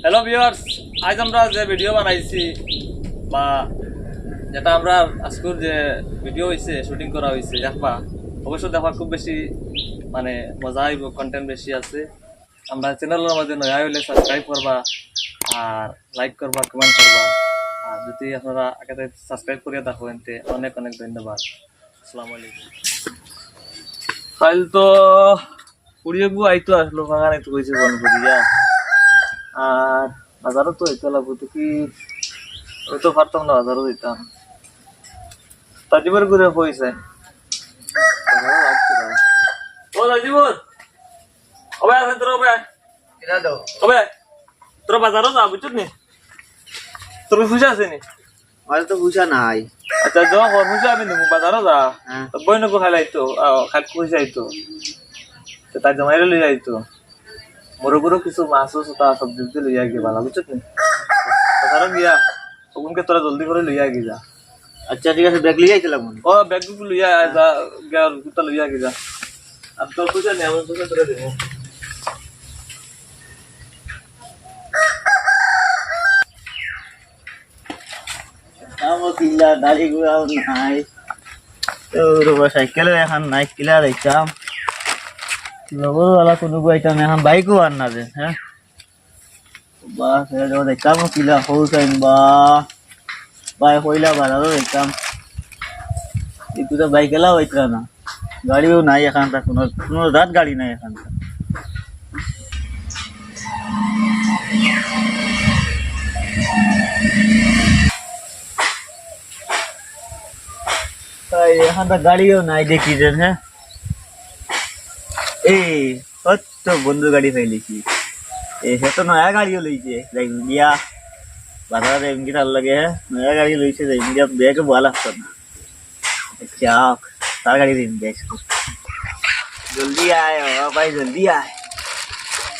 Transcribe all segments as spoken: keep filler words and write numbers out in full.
Hello viewers, আজ আমরা যে ভিডিও বানাইছি বা যেটা আমরা আজকুর যে ভিডিও হইছে, শুটিং করা হইছে, দেখবা, অবশ্য দেখবা, খুব বেশি মানে মজা হইব, কন্টেন্ট বেশি আছে। আমরা চ্যানেলের মধ্যে নয়া হইলে সাবস্ক্রাইব করবা, আর লাইক করবা, কমেন্ট করবা। আর যদি আপনারা আগে থেকে সাবস্ক্রাইব করিয়া থাকো, এতে অনেক অনেক ধন্যবাদ। আসসালামু আলাইকুম। কাল তো পুড়িয়ে গু আইতো আসলো, বাগানে তো কইছে ফোন করিয়া। আর বাজারও তো হইতে লাগবো, তো কি, আমি তো পারতাম না বাজারও দিতাম। তাজিবার ঘুরে কইছে। ও তাজিবুর, ওবে আসেন তোরা, ওবে। কিনা দাও? ওবে, তোরা বাজারও যা, বুঝছত নি? তোর পয়সা আছে নি? আমার তো পয়সা নাই। আচ্ছা, যখন পয়সা আমি নিবো, বাজারও যা। হ্যাঁ। তো বই নকু খাইলাইতো, আহ, খাই পয়সা আইতো। তো তার জামাইরে লই আইতো। বড় বড় কিছু মাছ আছে, তা সবজি উবজি লইয়া গিয়ে বালা, বুঝছত নি? বাজারও গিয়া, ওগুনকে তোরা জলদি করে লইয়া গিয়ে যা। আচ্ছা, ঠিক আছে, ব্যাগ লইয়া আইতে লাগবো নি? ও, ব্যাগ গুলো লইয়া আয়, যা, গিয়া কুতা লইয়া গিয়ে যা। আর তোর পয়সা নেই, আমার পয়সা তোরা দেবো। কামো কিলা, গাড়ি ঘোড়াও নাই। তো রে বা, সাইকেলও এখন নাই, কিলা যাইতাম। লগরওয়ালা কোনো গুয়াইতাম, এখন বাইকও আর না রে, হ্যাঁ? বা, সেটা যখন দেখতাম, কিলা হৌসাইন বা, ভাই, কইলা বাজারও দেখতাম। একটু তো বাইক এলাও হইতরা না। গাড়িও নাই এখানটা, কোনো, কোনো রাত গাড়ি নাই এখানটা। এই, এখানটা গাড়িও নাই দেখি যে, হ্যাঁ? এই, ও তো বন্ধু গাড়ি পাইলিছি। এই, সে তো নয়া গাড়িও লইছে, যাই ইন্ডিয়া। বাজারে এমনি তার লাগে, হ্যাঁ? নয়া গাড়ি লইছে, যাই ইন্ডিয়া, ব্যাগে বলা লাগতো না। আচ্ছা, তার গাড়ি দিন, ব্যাগ। জলদি আয়, ও ভাই, জলদি আয়।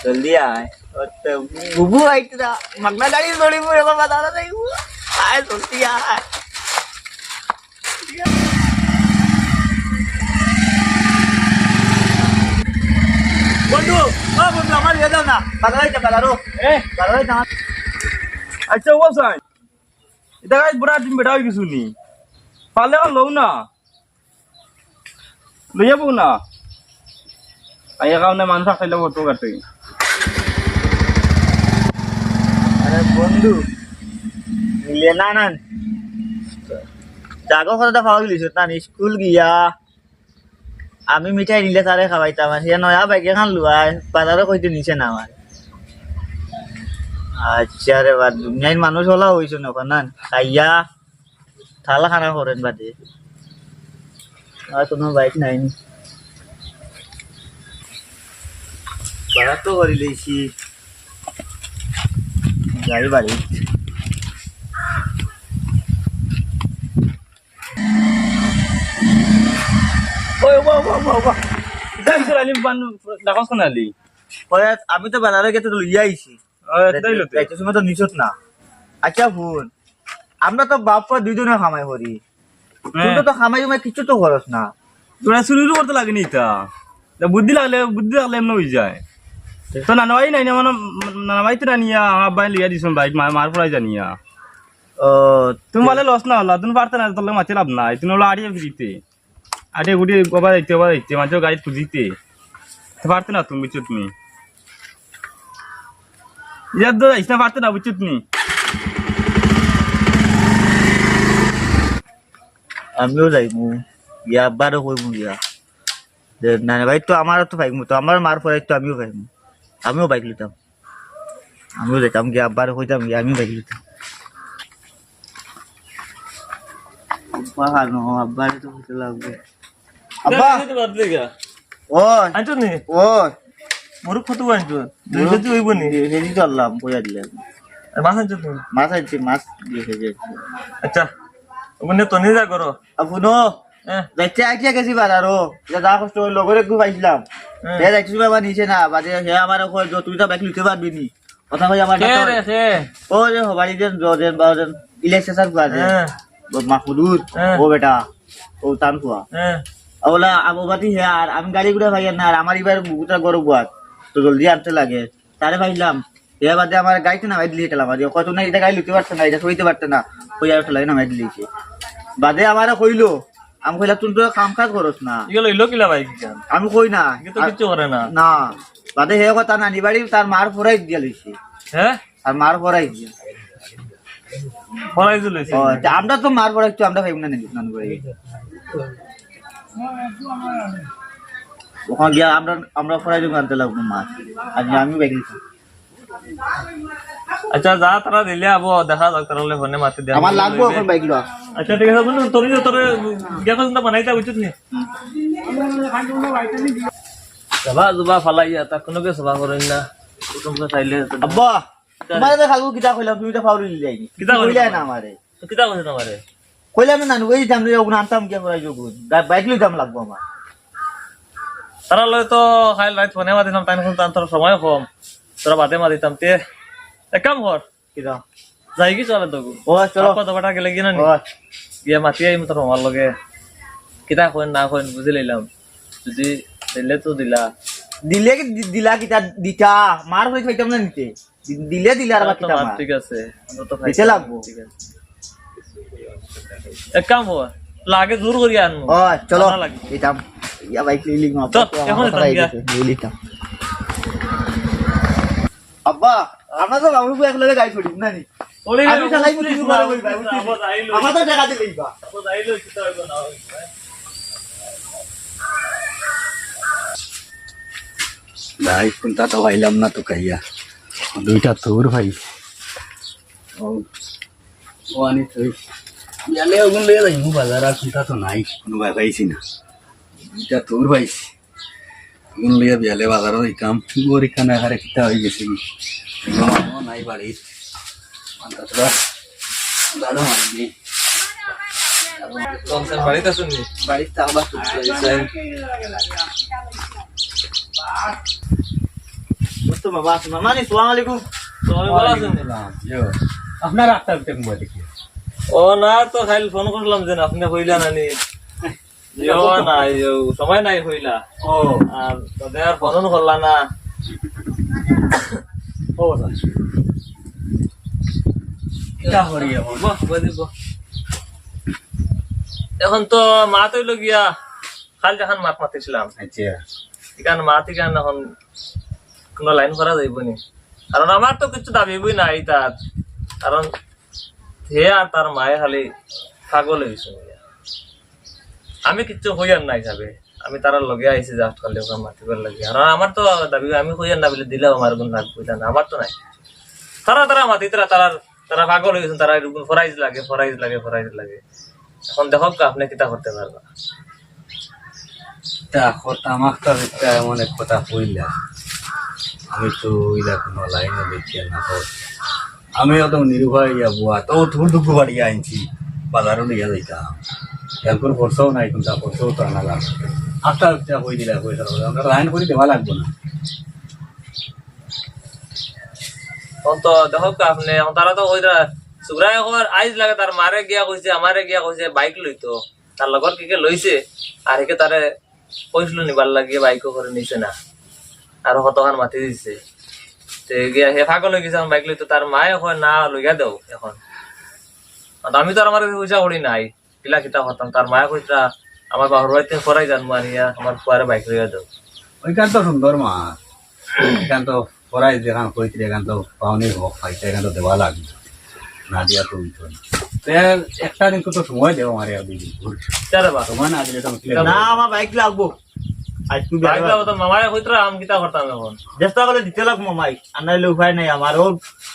জলদি আয়। ও তো বুবু আইতরা, মাগনা গাড়ি দৌড়িব, এবার বাজারে যাইব। আয়, জলদি আয়। বন্ধু, ও বন্ধু, আমার ইয়ে দাও না। বাজার হইতে বাজারো। এ? বাজার হইতে আমার আচ্ছা, ও সাই। এটা গাইস, বুড়া দিন বেটা হয়ে গেছু নি। পারলে আর লও না। লইয়া বউ না। আইয়া কাম নাই, মানুষ আসাইলে বউ তো কাটে। আরে বন্ধু, মিলে না না। জাগো কথাটা পাওয়া গেলিস না, স্কুল গিয়া আমি মিঠাই নিলে তারে খাওয়াইতাম, আর সে নয়া বাইক এখান লুয়ায়, বাজারও কইতে নিছে না আমার। আচ্ছা রে বা, দুনিয়ার মানুষ ওলা হইছে না, না খাইয়া থালা খানা করেন বাদে। আর কোনো বাইক নাই নি। বাজার তো করি লইছি। যাই বাড়ি। ওই, ওবা, ওবা, ওবা, ওবা। ইটা কিসের আলি বান, ডাকস কোন আলি? ওই, আমি তো বাজারে গেতে লইয়া আইছি। ওই, তাই লতে। যাইতে সময় তো নিছত না। আচ্ছা, হুন। আমরা তো বাপ পুয়া দুইজনে কামাই করি। হ্যাঁ। তুই তো, তো কামাই উমাই কিচ্ছু তো খরচ না। তোরা চুরিরও করতে লাগেনি ইতা। তা বুদ্ধি লাগলে, বুদ্ধি লাগলে এমন হয়ে যায়। তো নানা ভাই নাই না, মানে, নানা ভাই তো না নিয়া, আমার ভাই লইয়া দিছুন ভাই, মা-, মার পড়াই জানিয়া। ও, তুমি বলে লস না হলা, তুমি পারতে না, তোর লগে মাতি লাভ নাই, তুমি হলো আড়িয়ে ফিরিতে। আড়িয়ে গুড়িয়ে ওবা যাইতে, ওবা যাইতে, মাঝে গাড়ি খুঁজিতে। তো পারতে না তুমি, বুঝছো তুমি? ইয়ার তো যাইস না, পারতে না, বুঝছো তুমি? আমিও যাইমু, গিয়া আব্বারও কইমু গিয়া। যে না, না, ভাই, তো আমারও তো পাইমু, তো আমার মার পরে তো আমিও পাইমু, আমিও বাইক লইতাম। আমিও যাইতাম গিয়া, আব্বারে কইতাম গিয়া, আমিও বাইক লইতাম। আব্বা, খানো, আব্বারে তো কইতে লাগবে। আব্বা! এই তো বাদ দে গা। ওই। আনছো নি? ওই। মুরুক কত আনছো? দুই মুরুক কেজি হইব নি? দুই কেজি তো আনলাম, কইয়া দিলাম। আর মাছ আনছো তুমি? মাছ আনছি, মাছ দুই কেজি আনছি। আচ্ছা, ওখানে তো নিয়ে যা করো। আর হুনো, হ্যাঁ। যাইতে আইতে গেছি বাজারও, যা, যা কষ্ট করে লগরে একটু পাইছিলাম। হ্যাঁ। হে যাইতে সময় আবার নিছে না, বাদে হে আমার কয়, "যো, তুই তো বাইক লইতে পারবি নি।" কথা কই আমার কে সাথে রে, কে? ও যে হবারি দেন, জো দেন, বাও দেন, ইলেকশন স্যার বুয়া দেন। হ্যাঁ। ও মাহফুদুর, হ্যাঁ। ও বেটা, ও তান ফুয়া। হ্যাঁ। ওলা আবু বাতি হে আর আমি গাড়ি ঘুরে ভাই না, আর আমার এবার বুকুটা গরম বুয়াত, তো জলদি আনতে লাগে। তারে পাইলাম, এর বাদে আমার গাড়িত নামাই দিলি ঠেলা মারি, কত না ইটা গাড়ি লইতে পারতো না, ইটা সইতে পারতো না, কইয়া ঠেলা নামাই দিলি। বাদে আমারে কইলো, আমি কইলাম, "তুই তো কাম কাজ করস না।" ইগুলো লইলো কিলা ভাই, কি কাম? আমি কই না। ইগুলো তো কিচ্ছু করে না। না। বাদে হে কথা নানি বাড়ি তার মার ফরাই দিয়া লইছে। হ্যাঁ? আর মার ফরাই দিয়া। ফরাই দিয়া লইছে? ও, তা আমরা তো মার ফরাই তো আমরা খাইব না নানি, নানি বাড়ি। ওখানে গিয়া আমরা, আমরা ফরাই আনতে লাগবো মাছ। আর আমি বাইক নিতাম। আচ্ছা, যা তারা দিলে আবো, দেখা যাক, তারা হলে ফোনে মাতে দেন। আমার লাগবো এখন বাইক লওয়া। আচ্ছা, ঠিক আছে বন্ধু, তোর, তোর গিয়া পর্যন্ত বানাইতে বুঝছিস নি? যাবা, যাবা, ফালাইয়া, তা কোনো কিছু যাবা করেন না। কুটুমকে চাইলে তো আব্বা, তোমার তো খালু কিতা কইলাম, তুমি তো ফাউরি নিলে আইনি। কিতা কইলাম? কইলা না আমারে। তো কিতা কইছে তোমারে? কইলাম না, নানু, ওই দাম লইয়া ওগুন আনতাম গিয়া করাই যোগ। বাইক লইতাম লাগবো আমার। তারা লয় তো খাইল রাইত ফোনে মাতিলাম, তাই এখন তার সময় কম। তোরা বাদে মাতিতাম তে। এক কাম কর। কিতা? যাই কি চলে তো? ও, চলো। আপা তো বাটা গেলে কি না নি? ও। গিয়া মাতি আইমু তোর মামার লগে। কিতা কইন না কইন বুঝি লইলাম। যদি দিলে তো দিলা। দিলে কি দি-, দিলা কিতা দিতা? মার হয়ে খাইতাম না নিতে। দি-, দিলে দিলে আর তাহলে বাকি তো মার আমার। ঠিক আছে। আমরা তো দিতে খাইতাম, লাগবো। ঠিক আছে। এক কাম কর, লাগে জোর করি আনবো। ও, চলো। আনা লাগে। দিতাম। ইয়া ভাই, লিলি মা, চল, বাবা, এখন আমার দিতাম কথা গিয়া। গেছে, লিলি দিতাম। আব্বা, আমরা তো বাবু এক লগে গাই করি না নি? ওরে, আমি চালাই বুঝি বুঝি না, করে করি, বুঝি না, বুঝি। আবার আইলো। আমার তো টাকা দিলেই বা। আবার আইলো, কিতা হইব না হইব, হ্যাঁ? ভাই, কোনটা তো পাইলাম না তো কাইয়া। দুইটা তোর ভাই। ও, ও আনি তুই। গেলে ওগুন লইয়া যাইমু বাজার, আর কোনটা তো নাই, কোনো ভাই পাইছি না। দুইটা তোর পাইছি। ওগুন লইয়া বিয়ালে বাজারও যাইতাম। গরিব খানা হারে কিতা হয়ে গেছে কি? কোনো নাই বাড়ির। মাথা তো দাদা মারিনি। তো আপনার বাড়িতে আছেন নি? বাড়িতে আবার তো আছেন। দোস্ত বাবা আছে। মামা নি, সালাম আলাইকুম। তো আমি ভালো আছেন নি? ইয়ো, আপনার আক্তার উঠে ঘুমাই দেখি। ও না, তো খালি ফোন করলাম যে আপনি কইলা না নি। ইয়ো না, ইয়ো, সময় নাই কইলা। ও। আর তোদের আর ফোন করলা না। ও, স্যার। কিতা করি এখন? বহ, বহ দি, বহ। এখন তো মাত অইলো গিয়া, কাল যখন মাত মাতিছিলাম। আচ্ছা। এখান মাত এখান এখন কোনো লাইন করা যাইব নি। কারণ আমার তো কিছু দাবি বই নাই তার। কারণ হে আর তার মায়ে খালি পাগল হয়ে গেছে। আমি কিচ্ছু কইয়ার না হিসাবে, আমি তারার লগে আইছি just খালি ওখানে মাতিবার লাগি। আর আমার তো দাবি, আমি কইয়ার না বলে দিলেও আমার কোনো রাগ কইতা না, আমার তো নাই। তারা, তারা মাতি, তারা, তারা, তারা পাগল হয়ে গেছেন, তারা এরকম ফরাইজ লাগে, ফরাইজ লাগে, ফরাইজ লাগে। এখন দেখো আপনি কিতা করতে পারবা। তা করতাম আখতার একটা এমন এক কথা কইলা, আমি তো ওইলা কোনো লাইনে দেখি না কর। আমি অত নিরুপায় ইয়া বুয়া, তো তোর দুঃখ বাড়িয়ে আনছি, বাজারও নিয়ে যাইতাম। এখন খরচাও নাই, কিন্তু খরচাও তো আনা লাগবে। আখতার একটা কই দিলা, কই দিলা, আমরা লাইন করে দেওয়া লাগবো না। এখন তো দেখো আপনি, এখন তারা তো কইরা সুগ্রায় খবর আইজ লাগে, তার মারে গিয়া কইছে, আমারে গিয়া কইছে, বাইক লইতো। তার লগর কিকে লইছে, আর একে তারে কইছিল নিবার লাগিয়ে বাইকও করে নিছে না, আর কতখান মাতি দিছে। তে গিয়া হে পাগল হয়ে গেছে, আমার বাইক লইতো, তার মায়ে কয়, "না, লইয়া দেও এখন।" আর আমি তো আর আমার কাছে পয়সা করি নাই, কিলা কিতা করতাম, তার মায়ে কইতরা, "আমার বাবার বাড়িতে করাই জানবো আনিয়া, আমার ফুয়ারে বাইক লইয়া দেও।" ওইখান তো সুন্দর মা, এখান তো করাই যেখান কইতরে, এখান তো পাওনি হক পাইতে, এখান তো দেওয়া লাগবে। না দিয়া তো হইতো না। তে একটা দিন তো সময় দেও আমারে, আর দুই দিন। বুঝছো? তে রে বা। সময় না দিলে তো আমি কিলা না, করবো? আমার বাইক লাগবো। আজ তুই বাইক বেলা লাগবো তো মামায় কইতরা, আমি কিতা করতাম এখন? চেষ্টা করে দিতে লাগবো মামাই। আর নাইলে উপায় নাই আমার। ও,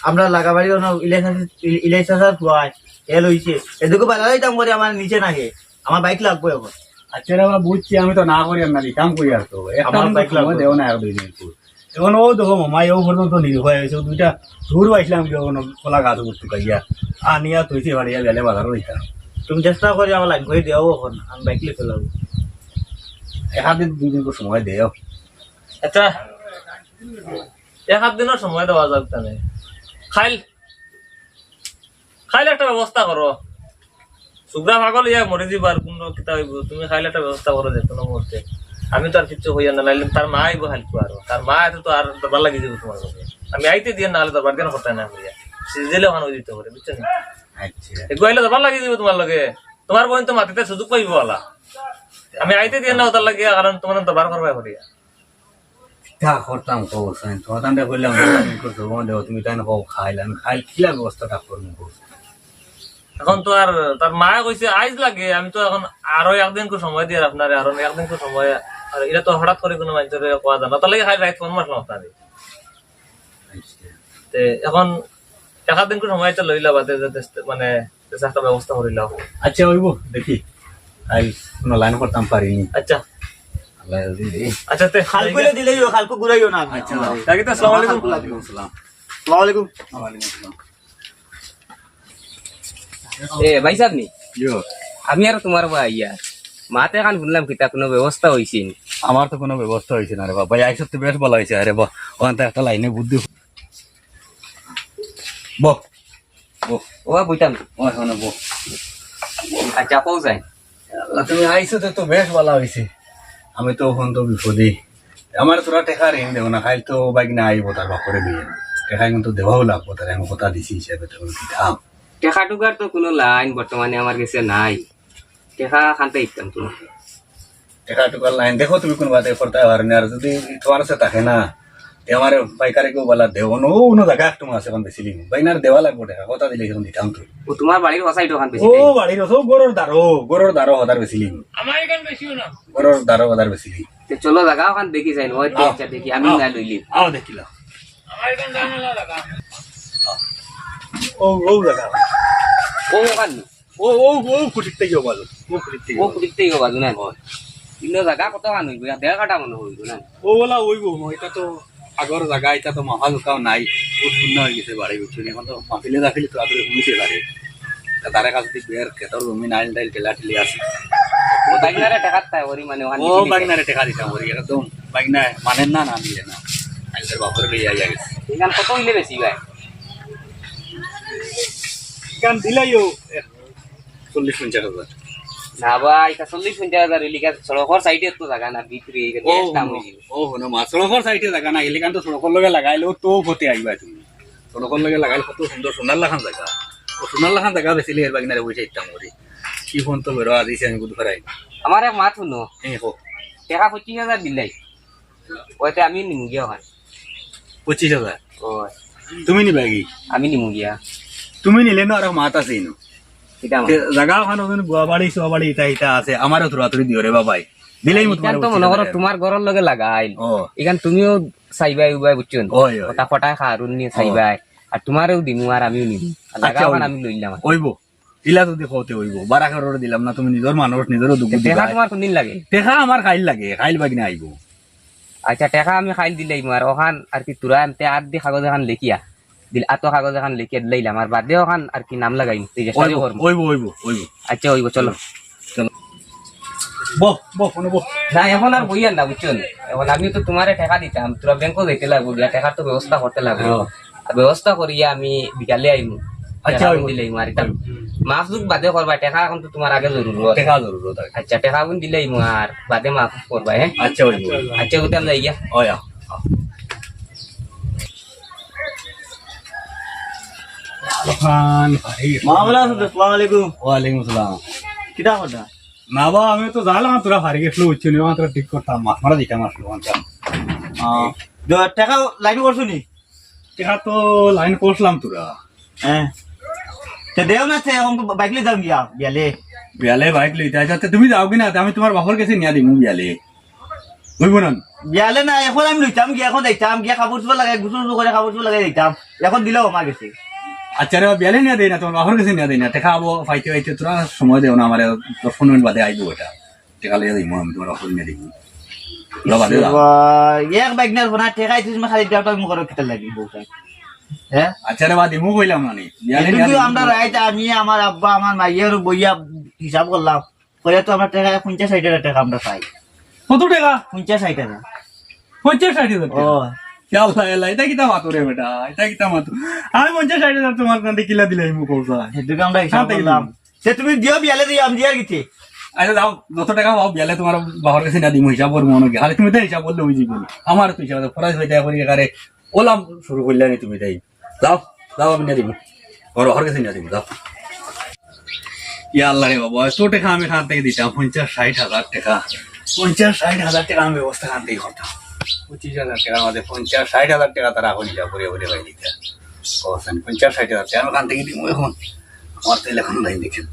আমরা লাগাবাড়ি ওনো ইলিয়াস আছে, ই-, ইলিয়াস আছে আর ফুয়ায়। এল হইছে। এদিকে বাজারে যাইতাম করে আমার নিচে না হে। আমার বাইক লাগবো এখন। আচ্ছা রে বাবা, বুঝছি, আমি তো না করি আর না দিতাম কই আর তো। একটা আমার দিন তো বাইক সময় লাগবো। দেও না, আর দুই দিন তো। এখন ও দেখো মামা, ও পর্যন্ত নিরুপায় হয়েছে, ও দুইটা ঝুর পাইছিলাম কি, ওখানে কলা গাছ উপর তুকাইয়া আনিয়া তুইছি বাড়িয়া গেলে বাজারও দিতাম। তুমি চেষ্টা করি আমার লাইন করে দেও, এখন আমি বাইক লিখে লাগবো। এক আধ দিন, দুই দিন করে সময় দেও। আচ্ছা, এক আধ দিনের সময় দেওয়া যাক তাহলে। খাইল, খাইল একটা ব্যবস্থা করো। সুগ্রা পাগল ইয়া মরে দিবার কোন কিতা হইব, তুমি খাইল একটা ব্যবস্থা করো যে কোনো মুহূর্তে। আমি তো আর কিচ্ছু কইয়ার না, নাইলে তার মা আইবো কাইলকু আরো। তার মা আইতে তো আর দরবার লাগি যাইবো তুমার লগে। আমি আইতে দিয়ার না, নাইলে দরবার দিয়ার কথা না কইয়া। সিজেলে ওখানে ওই দিতে পারে, বুঝছো নি? আচ্ছা। এগু আইলে দরবার লাগি যাইবো তুমার লগে। তুমার বইন তো মাতিতে সুযোগ পাইবো ওলা। আমি আইতে দিয়ার না ওটার লাগিয়া, কারণ তুমার দরবার করবায় করিয়া। কিতা করতাম কও, হুসাইন? তুমার তানরে কইলাম, তুমি তো জবান দেও, তুমি তাইন কও খাইল, আমি খাইল কিলা ব্যবস্থাটা করমু কও? এখন তো আর তার মায়ে কইছে আইজ লাগে, আমি তো এখন আরো একদিন কু সময় দিয়ার আপনারে, আরো একদিন কু সময়, আর ইটা তো হঠাৎ করি কুনু মানষরে কওয়া যায় না, তার লাগি খাইল রাইত ফোন মারলাম আপনারে। আচ্ছা। তে এখন এক আধ দিন কু সময় তো লইলা বাদে যাতে মানে কিছু একটা ব্যবস্থা করিলাও। আচ্ছা, অইবো, দেখি। আইজ কুনু লাইন করতাম পারিনি। আচ্ছা। আল্লাহ যদি আচ্ছা, তে কাইলকু দিলাইও, কাইলকু ঘুরাইও না। আচ্ছা। কাইলকু তো আসসালামু আলাইকুম। ওয়ালাইকুম আসসালাম। আসসালামু আলাইকুম। ওয়ালাইকুম আসসালাম। এ, ভাইসাব নি? জি। আমি আর তুমার ভাই ইয়া। মাতে কান হুনলাম কিতা কুনু ব্যবস্থা অইছে নি? আমার তো কুনু ব্যবস্থা অইছে না রে বা। ভাই, আইছো তো বেশ ভালা অইছে। আরে বা, ওখান থাকি একটা লাইনে বুদ্ধি। বহ, বহ। ও বা, বইতাম। ওই, ওখানে বহ। আচ্ছা, কও যাই। আল্লাহ, তুমি আইছো তো, তো বেশ ভালা অইছে। আমি তো অখন তো বিপদে। আমারে থুড়া টেকা ঋণ দেও না, কাইল তো ভাইগ্না আইবো তার বাপরে লইয়া। টেকা কিন্তু দেওয়াও লাগবো তারে, আমি কথা দিছি হিসাবে, তখন দিতাম। টেকা টুকার তো কুনু লাইন বর্তমানে আমার গেছে নাই। টেকা কানতে দিতাম তুমারে। টেকা টুকার লাইন দেখো তুমি কুনবাতে করতায় পারো নি, আর যদি তুমার গেছে থাকে না, তে আমারে পাইকারি কেউ বালা দেও, অনো, অনো জাগা একটু আছে অখন বেচিলিমু। ভাইগ্নারে দেওয়া লাগবো টেকা, কথা দিলে অখন দিতাম তো। ও তুমার বাড়ির ওই সাইডো অখন বেচিলিমু। ও বাড়ির ওই, ও ঘরর দারো, ঘরর দারো হদার বেচিলিমু। আমার এখান বেচিও না। ঘরর দারো হদার বেচিলিমু। তে চলো জাগা অখন দেখি যাই, ওই আও। আচ্ছা দেখি, আমি আও। না লইলি। আও দেখিলা। আমার এখান জানা না জাগা। ও, ও জাগা। ও ওখান নি? ও, ও, ও কুটির থাকি ও বাজু, ও কুটির থাকি ও ও বাজু। কুটির থাকি ও বাজু না? হয়। কিন্তু জাগা কতখান অইবো? এক দেড় কাঠা মনে অইবো না? ও ওলা অইবো, ইটা তো আগর জাগা, ইটা তো মাফা জোখাও নাই, বহুত শূন্য অই গেছে বাড়ি, বুঝছো নি? অখন তো মাফিলে দাফিলে তো আদরে কমিছে বাড়ি। তা তারে কাছে দি বের খেতর জমি নাইল টাইল টেলা টেলি আছে। ও ভাইগ্নারে টেকা দিতায় করি মানে ওখান ও দিকে দিকে। ভাইগ্নারে টেকা দিতাম করি, একদম ভাইগ্না মানে না, না দিলে না। আইজের বাপরে লইয়া আইয়া গেছে। এখান কত অইলে বেশি ভাই? এখান দিলাইও চল্লিশ পঞ্চাশ হাজার। না ভাই, ইটা চল্লিশ পঞ্চাশ হাজার অইলে ইখান সড়কর সাইডে তো জাগা না, ভিতরে এই যে ও, বেশ দাম হুনো, অইছে। ও, হুনো, মা, সড়কর সাইডে জাগা না, ইখান তো সড়কর লগে লাগাইলে ও তো পথে আইবা তুমি। সড়কর লগে লাগাইলে কত সুন্দর সোনার লাখান জাগা। ও সোনার লাখান জাগা বেচিলে এর ভাইগ্নারে পয়সা দিতাম করি। কি ফোন তো বেরো আজিছে আমি বুঝ পারাই। আমার এক মাত হুনো। হ্যাঁ, কও। টেকা পঁচিশ হাজার দিলাই। ওইতে আমি নিমু গিয়া অখান। পঁচিশ হাজার? ও। তুমি নিবা কি? আমি নিমু গিয়া। তুমি নিলে না, আর মাত আছে ইনো। কিতা মাত? তে জাগা অখান অখান গুয়াবাড়ি, সুয়াবাড়ি, ইটা, ইটা আছে। আমারও থুড়া থুড়ি দিও রে বাবাই। দিলেই মু ইখান তুমার তো মনে করো তুমার ঘরর লগে লাগাইল। ও। ইখান তুমিও চাইবায় উবায়, বুঝছো নি? ওই, ওই। কথা ফটায় খারুন নিয়া ও। চাইবায়। আর তুমারেও দিমু আর আমিও নিমু। আর জাগা আচ্ছা, অখান ওই। আমি লইলাম। অইবো। ইলা যদি কও তে অইবো, বারা কারোরে দিলাম না, তুমি নিজর মানুষ, নিজরও দুখ তে টেকা দিবায়। তুমার কুনদিন লাগে? টেকা আমার কাইল লাগে, কাইল ভাইগ্না আইবো। আচ্ছা, টেকা আমি কাইল দিলাইমু, আর অখান আর কি থুড়া আনতে আত দি কাগজ এখান লেখিয়া দিল, আতো কাগজ এখান লেখিয়া দিলাইলাম, আর বাদে অখান আর কি নাম লাগাইমু, রেজিস্টারি অইবো, করমু। অইবো, অইবো, অইবো। আচ্ছা, অইবো, চলো। চলো। বহ, বহ, ফোনে বহ। না, অখন আর বইয়ার না, বুঝছো নি? অখন আমি তো তুমারে টেকা দিতাম, থুড়া ব্যাংকো যাইতে লাগবো, গিয়া টেকার তো ব্যবস্থা করতে লাগবো। হ্যাঁ। আর ব্যবস্থা করিয়া আমি বিকালে আইমু। আচ্ছা, টেকা অইবো। দিলে আইমু, আর ইতা অইবো। মাফ জুক বাদে করবায়, টেকা অখন তো তুমার আগে জরুরত। টেকা জরুরত আগে। আচ্ছা, টেকা অখন দিলে আইমু, আর বাদে মাফ করবায়, হ্যাঁ? আচ্ছা, অইবো। আচ্ছা, অইবো, তে আমি যাই গিয়া। অয়, অয়। মামলা আছে তো, আসসালামু আলাইকুম। ওয়ালাইকুম আসসালাম। কিতা কথা? না বা, আমি তো যাইলাম, থুড়া ফারি গেছলো, বুঝছো নি, অখান থুড়া ঠিক করতাম, মাছ মারা দিতাম আসলো, অখানটা। আহ, দ-, টেকা লাইন করছো নি? টেকা তো লাইন করছিলাম থুড়া। হ্যাঁ। তে দেও না, তে অখন বাইক লই যাও গিয়া, বিয়ালে। বিয়ালে বাইক লইতে, আচ্ছা, তে তুমি যাও কি না? তে আমি তুমার বাপর গেছে নিয়া দিমু বিয়ালে। অইবো না? বিয়ালে না, অখন আমি লইতাম গিয়া, অখন যাইতাম গিয়া, কাপড় চোপড় লাগাই, গোসল উসল করি কাপড় চোপড় লাগাই যাইতাম। অখন দিলাও আমার গেছে। আচ্ছা রে, বিয়ালে নিয়া দেই না, তুমার বাপর গেছে নিয়া দেই না। টেকা আবো পাইতে পাইতে থুড়া সময় দেও না আমারে, দশ পনেরো মিনিট বাদে আইবো ইটা। টেকা লইয়া যাইমু আমি, তুমার বাপরে নিয়া দিমু। ল বাদে যাও। বাবা, এক ভাইগ্নার ফোন, টেকা দিছিস, খালি দেওটা মুখর কিতা লাগি বউটা। হ্যাঁ? আচ্ছা রে বা, দিমু কইলাম না নি। বিয়ালে এদিন নিয়া তো দিমু। আমরা রাইত, আমি, আমার আব্বা, আমার মাইয়া আর বইয়া হিসাব করলাম। কইয়া তো আমরা টেকা পঞ্চাশ ষাইট হাজার টেকা আমরা পাই। কত টেকা? পঞ্চাশ ষাইট হাজার। পঞ্চাশ ষাইট হাজার টেকা? ও। ইয়া আল্লাহ, ইয়া আল্লাহ, ইটা কিতা মাতো রে বেটা? ইটা কিতা মাতো? আমি পঞ্চাশ ষাইট হাজার তুমার কান্দে কিলা দিলাইমু কও চাই? হেদিকে আমরা হিসাব করলাম। সে তুমি দিও বিয়ালে দিও, আমি দিয়ার গিতে। আচ্ছা, যাও, যত টেকা পাও, বিয়ালে তুমার বাবার গেছে না দিমু, হিসাব করমু অনো গিয়া। খালি তুমি তো হিসাব করলে অই যাইবো নি। আমার তো হিসাব আছে, ফরাজ ভাই দেখা করি একারে ওলাম শুরু করলে নি তুমি তাই। যাও, যাও, আমি না দিমু। ওর, ওর গেছে না দিমু, যাও। ইয়া আল্লাহ রে বাবা, এত টেকা আমি কান থাকি দিতাম, পঞ্চাশ ষাইট হাজার টেকা। পঞ্চাশ ষাইট হাজার টেকা আমি ব্যবস্থা কান থাকি করতাম। পঁচিশ হাজার টেকার মাঝে পঞ্চাশ ষাইট হাজার টেকা তারা অখন হিসাব করিয়া করিয়া পাই দিতা। ও, আচ্ছা, পঞ্চাশ ষাইট হাজার টেকা আমি কান থাকি দিমু অখন। আমার তো অখন নাই দেখেন।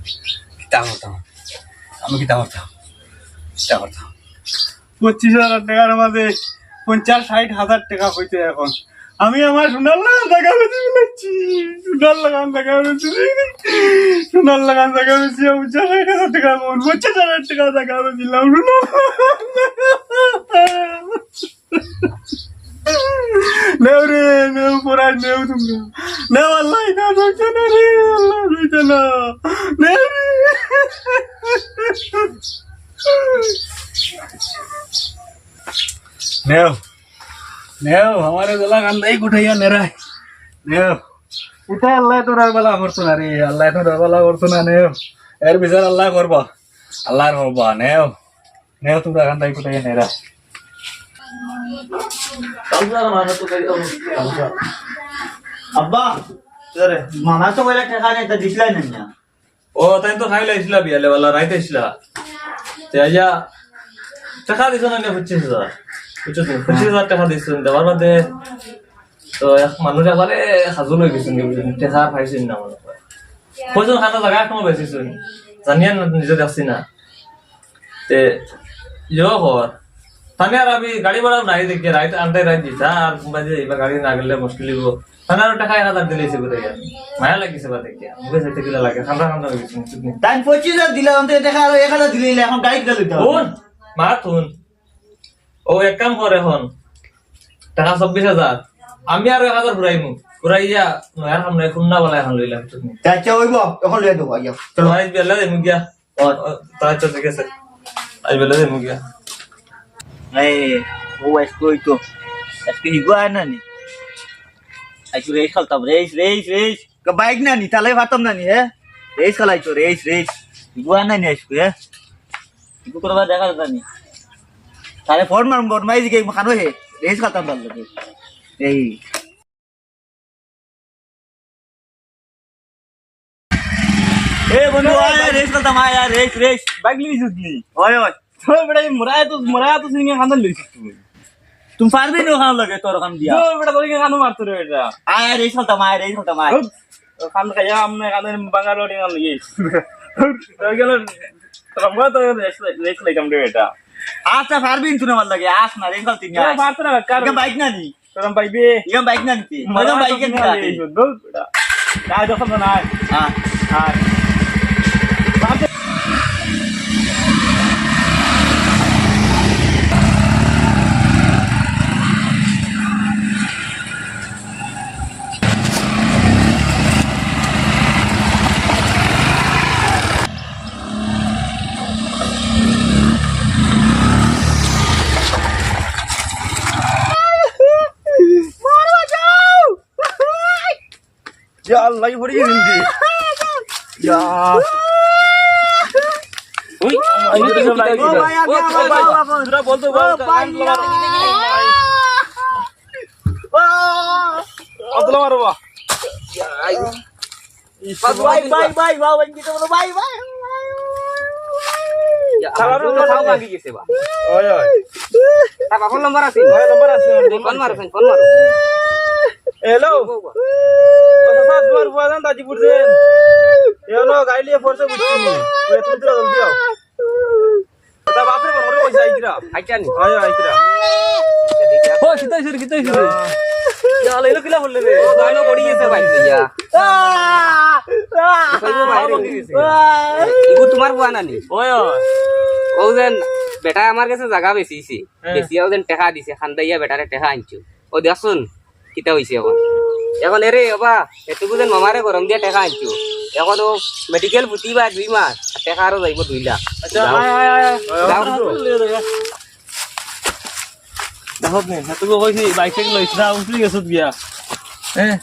কিতা করতাম? আমি কিতা করতাম? কিতা করতাম? পঁচিশ হাজার টেকার মাঝে পঞ্চাশ ষাইট হাজার টেকা অইতো অখন। আমি আমার সোনার লাখান জাগা বেচি দিলাইছি। সোনার লাখান জাগা বেচি দিলাইছি। সোনার লাখান জাগা বেচি পঞ্চাশ ষাইট হাজার টেকা, পঞ্চাশ হাজার টেকা জাগা বেচি দিলাম। সোনার লাখান। নেও রে, নেও, পড়াই নেও তুমরা। নেও আল্লাহ, না, রইছে না রে, আল্লাহ, রইছে না। নেও রে। নেও, নেও, আমারে গলা কান্দাই উঠাইয়া নেরায়। নেও, ইতা আল্লাহ তোমরার বালা করতো না রে, আল্লাহ তোমরার বালা করতো না। নেও, এর বিচার আল্লাহ করবা, আল্লাহর করবা। নেও, নেও, তুমরা কান্দাই উঠাইয়া নেরা। আব্বা, মামা তো কইলা টেকা নাই, তা দিছলায় না নি? ও, তাইন তো খাইল আইছলা বিয়ালে, বালা রাইত আইছলা। তে আইয়া টেকা দিছো না নি? পঁচিশ হাজার। বুঝছো তো? পঁচিশ হাজার টেকা দিছো, দেওয়ার বাদে তো এক মানুষ একবারে হাজুল অই গেছে, টেকা পাইছইন না মনে অয়। কইছইন খানো জাগা একটু বেশি শুন, জানিয়া না, নিজে দেখছি না। তে, ইয়ো কর। তানে আর আমি গাড়ি ভাড়াও নাই দেখি, রাইত আনতে রাইত দিতা, আর বাজে এবার গাড়ি না গেলে মুশকিল অইবো। তানে আরো টেকা এক হাজার দিলে এসে করে গেল। মায়া লাগিছে বা দেখিয়া। মুখে যেতে গেলে লাগে, খান্দা খান্দা অই গেছে, মুখ চুপ নেই। তাই পঁচিশ হাজার দিলাম, অন্তে টেকা আরো এক হাজার দিলে, অখন গাড়ি কিনা লইতাম? হুন, মা হুন। ও এক কাম কর অখন। টেকা চব্বিশ হাজার। আমি আরো এক হাজার ঘুরাইমু। ঘুরাইয়া, নয়ার সামনে খুন্না বালা অখন লইলাম, চুপ নেই। আচ্ছা, অইবো, অখন লইয়া দেবো, আইয়া। চলো। আইজ বেলা দেমু গিয়া। ও, ও, তা আচ্ছা, ঠিক আছে। আইজ বেলা দেমু গিয়া। এই, ও আইজকু অইতো। আইজকু হিগুয়া আয় না নি? আইজকু রেস খেলতাম, রেস, রেস, রেস। কা বাইক না নি, তালে পারতাম না নি, হে? রেস খেলাইতো, রেস, রেস। হিগুয়া আয় না নি আইজকু, হে? হিগু করবা দেখা যায় নি। তারে ফোন মারমু, বদমাইশ দিকে খানো হে। রেস খেলতাম তার লগে। এই। এ বন্ধু, আয়, আয়, রেস খেলতাম, আয়, আয়, রেস, রেস। বাইক লইছিস নি? ওই, ওই। তো বেটা, এই মোরা তো, মোরা তো সিঙ্গে খান্দা লইছিস তুই। তুমি পারবি না অখান লগে, তোর অখান দিয়া। তো বেটা, তোর কি খানো মারতো রে বেটা? আয়, আয়, রেস খেলতাম, আয়, রেস খেলতাম, আয়। ধুর, খান খাইয়া আমনে খান বাঙাল ওটি খান লইয়ে। তোর গেল, তোর আমরা তো রেস, রেস লাইতাম রে বেটা। আচ্ছা, পারবি না তুই আমার লগে, আস না, রেস খেলতে নিয়ে তো আস। পারতো না, কার বাইক না নি? তোরাম পাইবে। ইয়া বাইক না নিতে। মারা ওইরকম বাইক তো নিতে কিনা হবে। এই সুন্দর বেটা। তাই যখন মনে হয়। হ্যাঁ। আর ইয়া আল্লাহ, ই পড়ি গেছে নি? ইয়া। ওই, ও ভাই, আগে ও ভাই, ভাই, আগে, ও ভাই, ভাই, ভাই, ভাই। তোরা বলতো, ও ভাই, ভাই, ভাই, ইয়া। আব্দুল্লাহ মারো বা। ভাই, ভাই, ভাই, ভাই, ভাই, কি তো বলো, ভাই, ভাই, ভাই, ভাই। ইয়া, আমার তো তাও ভাঙি গেছে বা। ওই, ওই। তার বাপর নম্বর আছে? ওই, নম্বর আছে, ফোন মারো, ফোন মারো। হ্যালো। ও চাচা, তোমার ফুয়া যান দাজিপুর যান। এনো গাড়ি লিয়ে পড়ছে বুঝছি নি। ওই তুমি তো জলদি আও। এটা বাপরে বাপরে কইছে আইতরা। আইতা নি? হয়, আইতরা। ও, কিতা হইছে রে, কিতা হইছে রে? ইয়া, লেলো কিলা বললে রে? ও, গানো পড়ি গেছে ভাই, ইয়া। কইবো বাইরে। ইগু তোমার ফুয়া না নি? ওই, ওই। ও যেন বেটা আমার গেছে জাগা বেচিছে। হ্যাঁ। বেচিয়া ও যেন টেকা দিছে, খান্দাইয়া বেটারে টেকা আনছো। ও দেখছুন, কিতা হইছে এখন? এখন এরে বাবা, এটুকু যেন মামারে গরম দিয়া টেকা আনছো। এখন ও মেডিকেল ভর্তি বা দুই মাস, আর টেকা আরো যাইবো দুই লাখ। আচ্ছা, যাও। আয়, আয়, আয়, আয়। যাও। আয়, আয়, আয়, আয়। দেখো নে, এটুকু কইছি, বাইক সাইকেল লইছ না, উঠে গেছত গিয়া। হ্যাঁ।